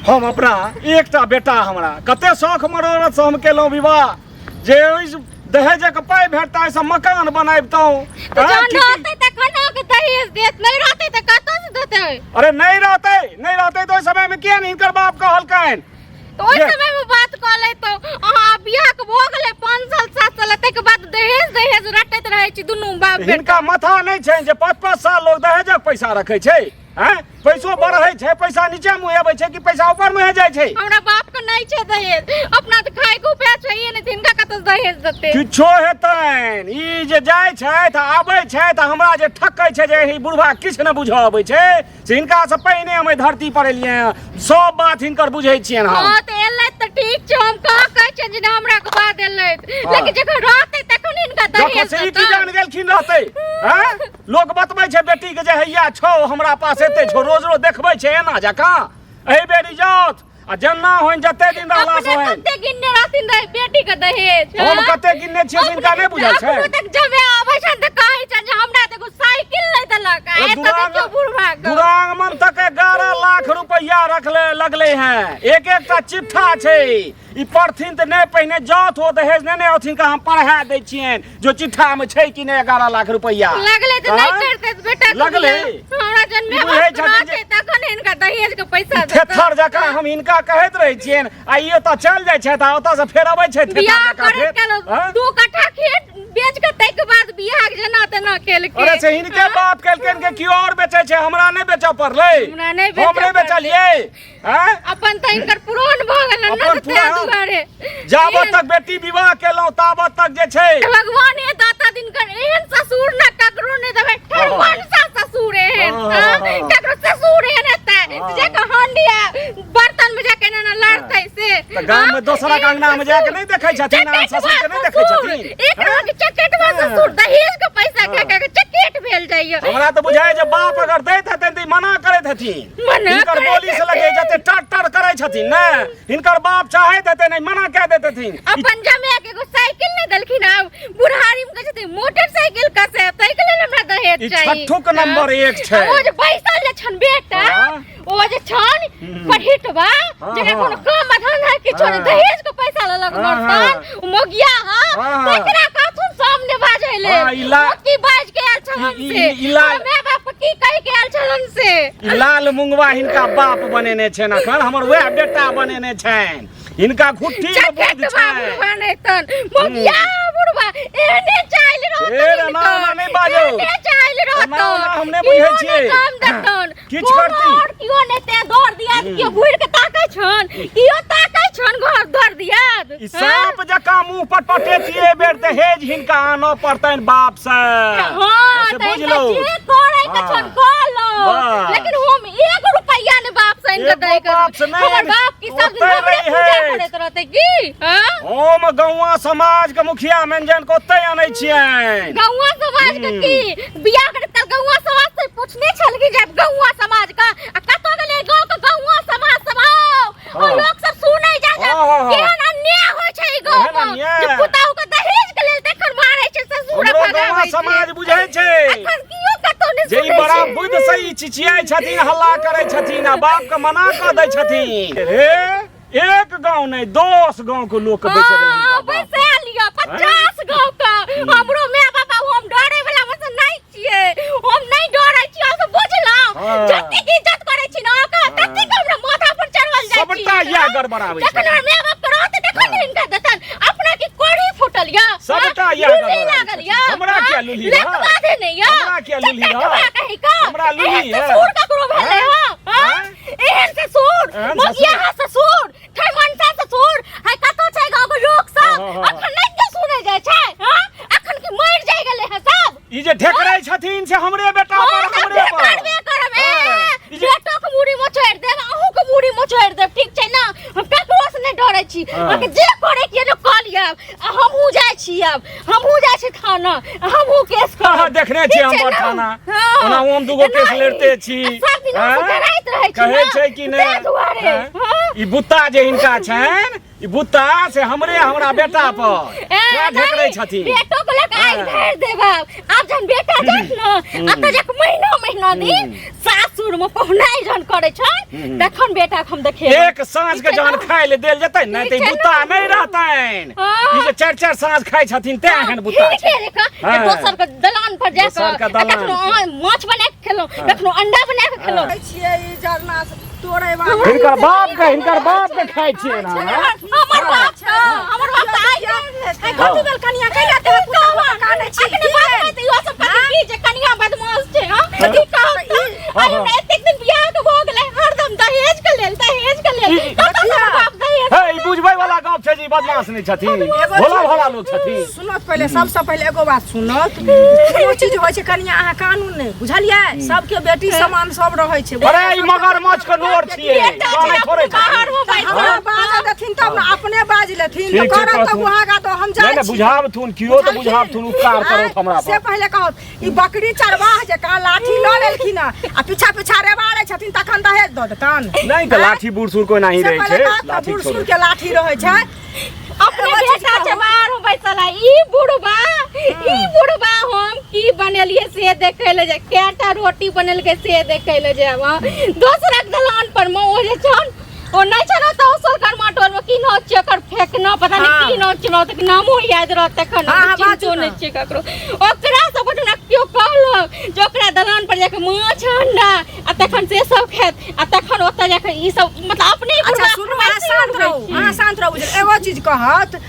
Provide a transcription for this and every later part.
हम अपना एकटा बेटा हमरा कते शौख मरोड़त से हम केलहुँ विवाह जे ओहि दहेजक पाइ भेटता ओहिसँ मकान बनाबितहुँ। तऽ जहन रहतै तखन अहाँके दहेज देत, नहि रहतै तऽ कतऽ से देतै? अरे नहि रहतै, नहि रहतै तऽ ओहि समयमे किया नहि हिनकर बाप कहलकनि? तऽ ओहि समयमे बात कऽ लैतहुँ अहाँ। बियाह के भऽ गेलै 5 साल 7 साल, ताहिके बाद दहेज दहेज रटैत रहै छी दुनू बाप बेटा। हिनका माथा नहि छनि जे 5-5 साल लोक दहेजक पैसा रखै छै? हैं, पैसो बढ़ै छै, पैसा नीचे मुँहे अबै छै कि पैसा ऊपर मुँहे जाइ छै? हमरा बाप के नहि छै दहेज, अपना तऽ खाय के उपाय छै नहि, हिनका कतऽ से दहेज देतै? किछो हेतनि। ई जे जाइ छथि आ आबै छथि आ हमरा जे ठकै छै जे ई बुढ़बा किछु नहि बुझऽ अबै छै, से हिनका से पहिने हम एहि धरती पर एलियै हँ, सब बात हिनकर बुझै छियनि हम। हँ तऽ एलै तऽ ठीक छै, हम कहाँ कहै छियनि जे नहि हमरा के बाद एलै, लेकिन जखन रहतै तखन हिनका जखन दहेज से ई की देतनि। जान गेलखिन रहतै? हैं, लोक बतबै छै बेटी के जे हैया छौ हमरा पास एते छौ, रोज रोज देखबै छै एना जकाँ। एहि बेर जाउत आ जेना होइन जते दिन रहला से अपने होइन। कते गिनने रहथिन रहे बेटी के दहेज? हम हाँ? कते गिनने छियै से हिनका नहि बुझल छै? अपनो तक जब आबै छनि तऽ कहै छनि जे हमरा तऽ एगो साइकिल नहि देलक, आ एतऽ देखियौ बुढ़बा के। दुरागमन तक 11 लाख रुपया रखले लगले हैं, एक एकटा चिट्ठा छै। ई पढ़थिन तऽ नहि, पहिने जाउथ ओ दहेज नेने औथिन के हम पढ़ा दै छियनि जो चिट्ठा में छै कि नहि 11 लाख रुपया। लगले तऽ नहि आँय? करते तऽ बेटा के लगले? बियाह। हमरा जन्मे ई बुझै छथिन जे- रहतै तखन हिनका दहेज के पैसा देतै। थेथर जकाँ हम हिनका कहैत रहै छियनि आ ई ओतऽ चलि जाइ छथि आ ओतऽ से फेर अबै छथि थेथर बियाह जकाँ करैत फेर। काल आँय? 2 कट्ठा खेत बेच के ताहिके बाद बियाह के जेना तेना केलकै। अरे से हिनके बाप केलकनि के कियो और बेचै छै, हमरा नहि बेचऽ पड़लै। हमरा नहि बेचऽ हम नहि पड़लै। बेचलियै। आँय? अपन तऽ हिनकर पुरान भऽ गेलन ने, अपन तऽ ताहि पुरान। दुआरे। जाबत तक बेटी विवाह केलहुँ ताबत तक जे छै भगवान हे दाता दिनकर एहन ससुर ना ककरो नहि देबै, ठरवंशा ससुर एहन, हाँ, हाँ? हाँ। ककरो ससुर एहन हेतै हाँ। जे के हांडी आ बर्तन में जाके एना एना लड़तै से? तऽ गाम में हाँ? दोसरक एहन अंगना में जाके ससुर। नहि देखै छथिन, आन चकेटवा ससुर के नहि देखै ससुर। छथिन? एक हाँ? रंग चकेटवा हाँ। ससुर दहेज के पैसा खा हाँ। खा के चकेट भेल जाइए। हमरा तऽ बुझाइ जे बाप अगर दैत हेतनि तऽ ई मना करैत हेथिन। मना हिनकर करैत बोली से लगे जते टर टर करै छथिन ने, हिनकर बाप चाहैत हेतै नहि मना कए दैत हेथिन। अपन जमाय के एगो साइकिल नहि देलखिन, आब बुढ़ारी में कहै छथिन मोटरसाइकिल कसे, ताहि के लेल हमरा दहेज ई चाही। छठुक नंबर 1 छै। आ ओ जे बैसल जे छन बेटा, हाँ। ओ जे छन पढ़िटवा, हाँ, जेकरा हाँ। कोनो काम धंधा किछो नहि, हाँ। दहेज के पैसा लेलक हाँ, मर्दन, ओ मोगिया, हाँ, हाँ, हाँ। तकरा कहथुन सामने बाजै ले। हाँ, ई ला- ओ की बाजि के आयल छलन ई- से? ई- ई ला- हमर माय बाप की कहि के आयल छलन से? ई लाल मुंगवा हिनका बाप बनेने छनि, अखन हमर वएह बेटा बनेने छनि। हिनका घुट्ठी में बुद्धि चकेटवा छनि। बुढ़वा नहि तन मोगिया बुढ़वा एहने चालि रहतन। ए रे, ना, ना, नहि बाजू। एहने चालि रहतन। ना, ना, हम नहि बुझै कियो नहि छियै। काम देतन। किछु कोनो करती। और कियो नहि तें दौड़ दिया, कियो घुरि के ताकै छन, कियो ताकै छन घर दौड़ दिया। ई साँप जकाँ मुँह पटपटेतियै बेर दहेज हिनका आनऽ पड़तनि बाप से। हाँ, से तऽ बुझि हिनका लौ। जे करे के हाँ। छन कऽ लौ, बस। लेकिन हम 1 रुपैया ने बाप से इनका एगो दै के। बाप से नहि, हमर बाप की सब दिन ओतै हमरे रहिहे। पूजा करैत रहतै की? हाँ? हम गौवा समाज के मुखिया मेंजन के ओतै आनै छियनि। गौवा समाज के की बियाह करैत काल गौवा समाज से पूछने छल कि जब गौवा समाज का आ कतौ गेलै गांव के गौवा समाज सब आओ हाँ। और लोग सब सुनै जा जा हाँ, हाँ, हाँ। केहन अन्याय होइ छै ई गांव एहन में अन्याय। जे पुतहु के दहेज के लेल तखन मारै छै ससुर हमरो भगाबै गौवा छै। समाज बुझै छै अखन कियो कतौ नहि जे ई सुनै बड़ा छै। बुद्धि से ई चिचियाइ छथिन, हल्ला करै छथिन आ बाप के मना कऽ दै छथिन। रे एक गांव नहीं 10 गांव के लोग के बैसे रहे हिनका हाँ, बाप। बैसा लिअ 50 गांव के। हमरो my बाप हम डरे वाला में से नहीं छियै, हम नहीं डरै छियै, अहाँ सब बुझलहुँ? हाँ। जतेक इज्जत करै छी ने अहाँके, ततेक हमरा माथा पर चढ़ल जाइ छी। सबटा इएह गड़बड़ाबै जखन छथिन। हमर my बाप के रहतै तखन ने हिनका देतन। अपना के कोढ़ी फूटल यऽ, सबटा हाँ? इएह लुल्ही गड़बड़ाबै लागल छथिन। यऽ, हमरा हाँ? किया लुल्ही लत रहत? बाधे नहि यऽ? हमरा किया लुल्ही चकेटवा रहत? कहि कऽ। हमरा लुल्ही एहन यऽ? ससुर ककरो भेलै हाँ? हँ? हाँ? हाँ? एहन ससुर, एहन मोगिया ससुर। ससुर, ठैमनसा ससुर, हाय कतौ छै गाँव के लोक सब? हाँ, हाँ, हाँ। अखन नहि के सुनै जाइ छै, हाँ? अखन की मरि जाइ गेलै हँ सब? ई जे ढेकरै छथिन से हमरे बेटा हाँ, पर, तऽ हमरे पर। ढेकरबे करब, ए, हाँ, ई जे बेटो के मुड़ी मोचड़ि देब, अहूँ के मुड़ी मोचड़ि देब, ठीक छै ना? हम ककरो से नहि डरै छी। हाँ। अहाँके जे करे के ये कऽ लिअ। आ हमहूँ जाइ छी आब, हमहूँ जाइ छी थाना, हमहूँ केस करब। अहाँ देखने छी ठीक छै हमर ने? थाना। हाँ। ओना हम दूगो केस नहि। लड़िते छी। सब दिन हम हाँ? डराइत रहै छी कहै ने, छै कि नहि? ताहि दुआरे। हाँ? हाँ? ई बुत्ता जे हिनका छनि, ई बुत्ता से हमरे हमरा बेटा पर ए, सएह ढेकरै नहि, छथिन। बेटो के लऽ आगि धरि देब। आब जहन बेटा जात न, आ तऽ जख महीना महीना दिन सासुर में पहुनाइ जहन करै छन, तखन बेटा के हम देखेबै। एक साँझ के जहन खाय ले देल जेतै ने तऽ ई बुत्ता नहि रहतनि। ई जे चारि चारि साँझ खाइ छथिन तें एहन बुत्ता छै। हिनके रेखा जे दोसर के दलान पर जा दोसर कऽ के आ दलान कखनो पर। अहाँ माछ बना कऽ खेलहुँ, कखनो अंडा बना कऽ खेलहुँ। छियै ई जरना तोड़ै वाला। हिनकर बाप के खाइ छियै ना? हमर बाप के, हमर बाप तऽ आइ कथी भेल कनिया? कैला तेरे पुतहु कानै छी? अखने बात नहि तऽ इहो सब कथी की जे कनिया बदमाश छै? हँ, की कहब तऽ? अरे हमरा एतेक दिन बियाह के भऽ गेलै, हरदम दहेज के लेल, दहेज के लेल। कतऽ से हमर बाप दहेज? हे, ई बुझबै वाला गप छै जे ई बदमाश नहि छथिन, भोला भोला लोक छथिन। सुनत पहिले, सबसँ पहिले एगो बात सुनत। कोनो चीज होइ छै कनिया, अहाँ कानून नहि बुझलियै, सबके बेटी समान सब रहै छै। अरे, ई मगरमच्छ के नोर छियै, बेटा छै कानै थोड़े बाहर छथिन। मे बैसल। हमरा बाजऽ देथिन तब ने, अपने बाजि लेथिन ठीक तऽ छै, करब तऽ कहथुन। वहाँ तऽ हम नहि जाइ नहि छी। बुझाबथुन कियो तऽ, बुझाबथुन, उपकार करौथ हमरा से पर। पहिले कहत, ई बकरी चरवाह जकाँ लाठी लऽ लेलखिन हँ आ पीछा पीछा रेबाड़ै छथिन, तखन दहेज दऽ देतन? नहि तऽ लाठी बूढ़ सूढ़ कोई नहीं से रहै पहिले छै। कहत ने, लाठी बूढ़ छोड़ू। सूढ़ के लाठी रहै छै। अपने एगो चीज बेटा छै कहू। बाहर में बैसल है। ई बुढ़बा, ई बुढ़बा हम की बनेलिए से देखै ले जाय, केटा रोटी बनेलकै से देखै ले जायब। हँ, दोसरक दलान पर मे ओ जे छन, ओ नहि छन ओतऽ सरकार टोल में, की नाम छियै ओकर? फेकना, पता नहि की नाम छियै, ओतऽ नामो याद रहत तखन। हाँ, हाँ, चिन्हतो बाजू नहि ने। छियै ककरो। ओकरा सब ओहिठिना केओ कहलक जे ओकरा दलान पर जाके माछ अंडा आ तखन से सब खायत, आ तखन ओतऽ जाके ई सब मतलब अपने अच्छा बुढ़बा सुनू, अहाँ फरमाइशी शांत उड़बै रहू। छी। अहाँ शांत रहू। एगो चीज कहत,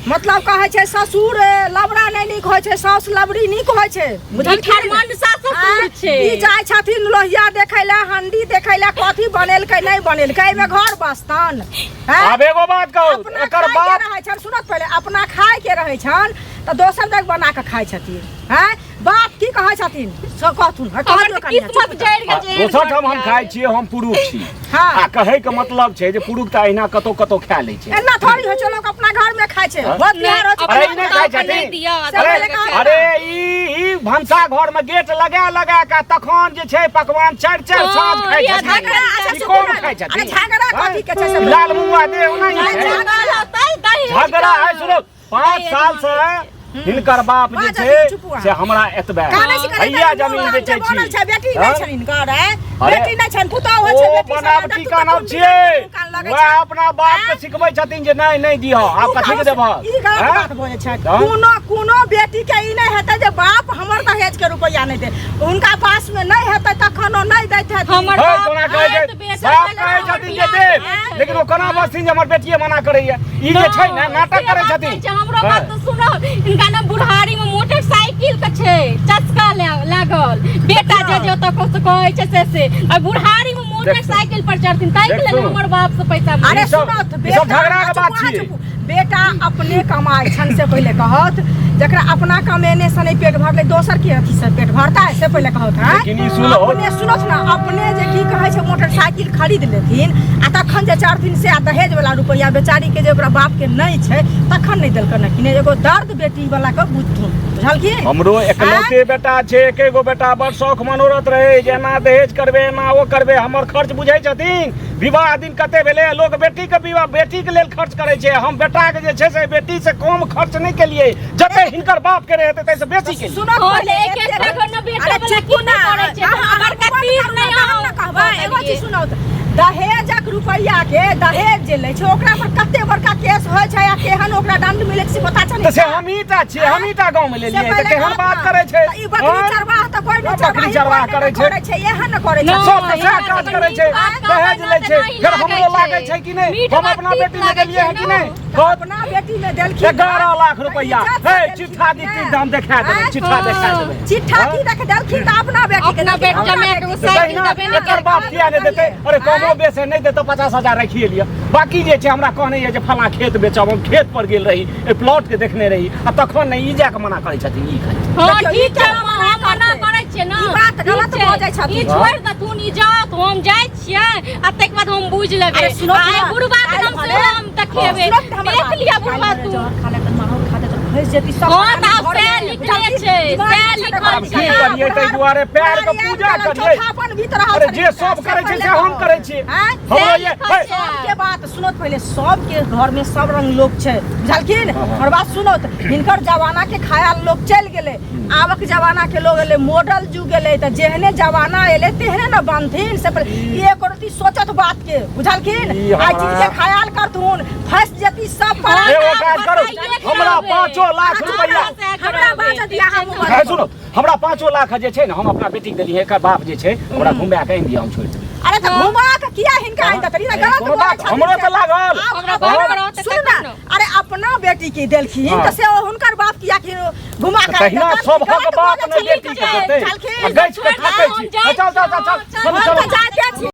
मतलब कहै छै ससुर लबड़ा नहि नीक होइ छै, साउस लबड़ी नीक होइ छै, बुझलखिन? फरमानसा ससुर छै। ई जाइ छथिन लोहिया देखै लए, हंडी देखै लए, कथी बनेलकै नहि बनेलकै, एहिमे घर बसतन? हैं? आब एगो बात कहू, अपना एकर खाय के बाप रहै छनि, सुनत पहिले, अपना खाय के रहै छनि तऽ दोसर जग बना कऽ खाय छथिन। हैं, बाप की कहै छथिन से कहथुन। हँ, हमर कहलियौ तऽ कनिया, किस्मत चुप। जरि गेल छै एहन दोसर ठाम हम घर खाइ छियै, हम पुरुष छी। हाँ। आ कहै के मतलब छै जे पुरुष तऽ अहिना कतौ कतौ खा लै छै। एना थोड़ी होइ छै, लोक अपना घर में खाय छै। हाँ? बहुत बिहार होइ छै। अरे, ई नहि खाइ अपना छथिन। नहि दिअ, से अरे पहिले कहाँ- अरे, ई भनसा घर में गेट लगा लगा के तखन जे छै पकवान चारि चारि हाँ, साँझ खाइ याद छथिन। झगड़ा, अच्छा, ई सुनू कोन ने। खाइ छथिन? अरे, झगड़ा कथी के छै से? लाल मुआ दे ओना ही छै। झगड़ा होतै दहेज झगड़ा के। है, सुनो, 5 दहेज साल से हिनकर बाप जे बाजऽ छै दियौ, चुप हुआ। से हमरा एतबे कानै छी करै भैया तऽ जमीन मोन बेचै जे बनल छी। छै, बेटी नहि हाँ? छनि हिनकर, आँय? अरे, बेटी नहि छनि, पुतहु होइ छै, ओ बेटी सब बनावटी देखू तऽ कानब कोन छियै। कान लगै वएह छै। अपना बाप के सिखबै छथिन जे नहि नहि दिह, आब कथी के देबह? ई गलत हैं? बात बजै छै। हाँ? कोनो कोनो बेटी के ई नहि हेतै जे बाप हमर दहेज के रुपैआ नहि दे, हुनका पास में नहि हेतै तखन ओ नहि दैत हेथिन। हमर हे, बाप कोना कहै आयत छै? बेटा बाप छलै, कहै हमर छथिन जे बियाह देब, भेल। लेकिन ओ कोना बजथिन जे हमर बेटिए मना करैया? ई जे छै ने, नाटक से करै बात छथिन। नहि छै, हमरो बात तऽ सुनो। हिनका ने बुढ़ारी में मोटरसाइकिल के छै चस्का लागल, बेटा जे जे ओतऽ कुछ कहै छै से से आ बुढ़ारी में मोटरसाइकिल पर चढ़थिन, ताहि के लेल देखू। हमर बाप से पैसा अरे मांगे। ई सब- सुनत, ई सब झगड़ा के चुप, बात अहाँ छियै। चुप। बेटा अपने कमाइ छनि से पहिले कहत। जकरा अपना कमेने से नहि पेट भरलै, दोसर के अथी से पेट भरता है, से पहिले कहत। हैं? लेकिन ई सुनो। अपने सुनत ने, अपने जे की कहै छै मोटरसाइकिल खरीद लेथिन आ तखन जे चढ़थिन से, आ दहेज वाला रुपैआ बेचारी के जे ओकरा बाप के नहि छै तखन नहि देलकन कि नहि, एगो दर्द बेटी वाला के बुझथुन, बुझलखिन? हमरो एकलौते बेटा छै, एके गो बेटा। बड़ शौख मनोरथ रहे जे एना दहेज करबै, एना ओ करबै। हमर खर्च बुझै छथिन? विवाह दिन कते भेलै? लोक बेटीके विवाह बेटीके लेल खर्च करै छै, हम बेटाके जे छै से बेटी से कम खर्च नहि केलियै। जते हिनकर बाप के रहै ताहिसँ बेसी केलियै। सुनत हँ, पहिले तऽ एक एते- एकटा घर ने बेटा अरे वाला चुपू की ना, नहि करै छै? अहाँ बड़का बंद तीर करू ने, नहि तहन ने आउ। कहबै। एगो चीज सुनत, दहेजक रुपैआ के दहेज जे लै छै ओकरा पर कते बड़का केस होइ छै आ केहन ओकरा दंड मिलै छै से पता छै? तऽ से हमही टा छियै, हमही टा गाँवमे लेलियै तऽ केहन बात करै छै? ई बकरी हँ? चरवाह तऽ कोइ नहि बकरी चरवाह करै छै। करै छै, एहन ने करै छै। नहि, सब तऽ सएह काज करै छै, बात दहेज लै छै। कहबै ने फेर तऽ हमरो नहि लागै छै कि नहि? मीठ हम बात अपना तीत बेटी लागै ले देलियै छै है कि ने। नहि? कहत अपना बेटी में देलखिन 11 लाख रुपैआ। इज्जत हे, से चिट्ठा देलखिन दिखती ने। तऽ हम देखा देबै, आँय? चिट्ठा देखा देबै। चिट्ठा की देख देलखिन तऽ अपना बेटी के अपना देलखिन, बेटा हमरा मायके बेटी ओ के। साइकिल तहिना देबे नहि एकर बाप किया नहि देतै? अरे, कमो बेस नहि देतै, 50,000 राखिए लिअ। बाकी जे छै हमरा कहने यऽ जे फलाँ खेत बेचब। हम खेत पर गेल रही, एहि प्लॉट के देखने रही, आ तखन नहि ई जाके मना करै छथिन ई खाली। हँ, देखियौ, ई ठीक छै, केना हम मना हम मना करतै? करै छियै ने। ई बात ठीक गलत छै। बजै छथिन। ई छोड़ि देथुन, ई जात हम जाइ छियै आ ताहिके बाद हम बुझि लेबै। अरे सुनो आ ने, बुढ़बा के काल्हि नाम भने- सेहो हम देखेबै। सुनत हमर देख बात। लिअ बुढ़बा काल्हि तू। भने जहर खा लेतै, माहौर खा लेतै, फँसि जेती सब हँ, तऽ प्राणी आब घरमे, सएह लिखले बुझलखिन? छै। दिमाग सएह छै लिखल तऽ आब की करियै ताहि दुआरे पैर के पूजा करियै चौथापन भी तऽ रहल अरे छलै जे सब करै छै से हम करै छी आँय? हमरो ये लिखल हे, छै। सबके बात सुनो तऽ पहिले सबके घर में सब रंग लोग छै बुझलखिन हाँ, हाँ। और बात सुनो तऽ हिनकर जमाना के खायल लोग चलि गेलै आबक जमाना के लोग एलै मॉडल जुग एलै तऽ जेहने जमाना एलै तेहने ने बनथिन से पहिले एक रति सोचत बात के बुझलखिन ई आइ चीज के हमरा- ख्याल करथुन फंस जेती सब पर एगो काज करू बताइए हमरा करबै। 5 लाख रुपैआ हमरा बाजऽ दिअ अहाँ मुँह हे सुनो, हमरा 5 लाख जे छै ने, हम अपना बेटीके देलियै। एकर बाप जे छै हमरा घुमा के आनि दिअ, हम छोड़ि देबै। अरे तऽ घुमा के किया हिनका आनि देतै? ई तऽ गलत कोनो बोलै बात छथिन हमरो से। तऽ लागल। आब हमरा आब बाप रहत तऽ सुन ने, तखन ने। अरे अपना बेटी के देलखिन हाँ। तऽ से ओ हुनकर बाप किया कि घुमा के आनि तहिना देतनि? सबहक गलत बाप बोलै ने छथिन, बेटी के देतै। बुझलखिन? आ गछि के छोड़ि थाकै हम छी। जाइ चल चल चल चल छी। चलू हम चलू। तऽ जाइते छी।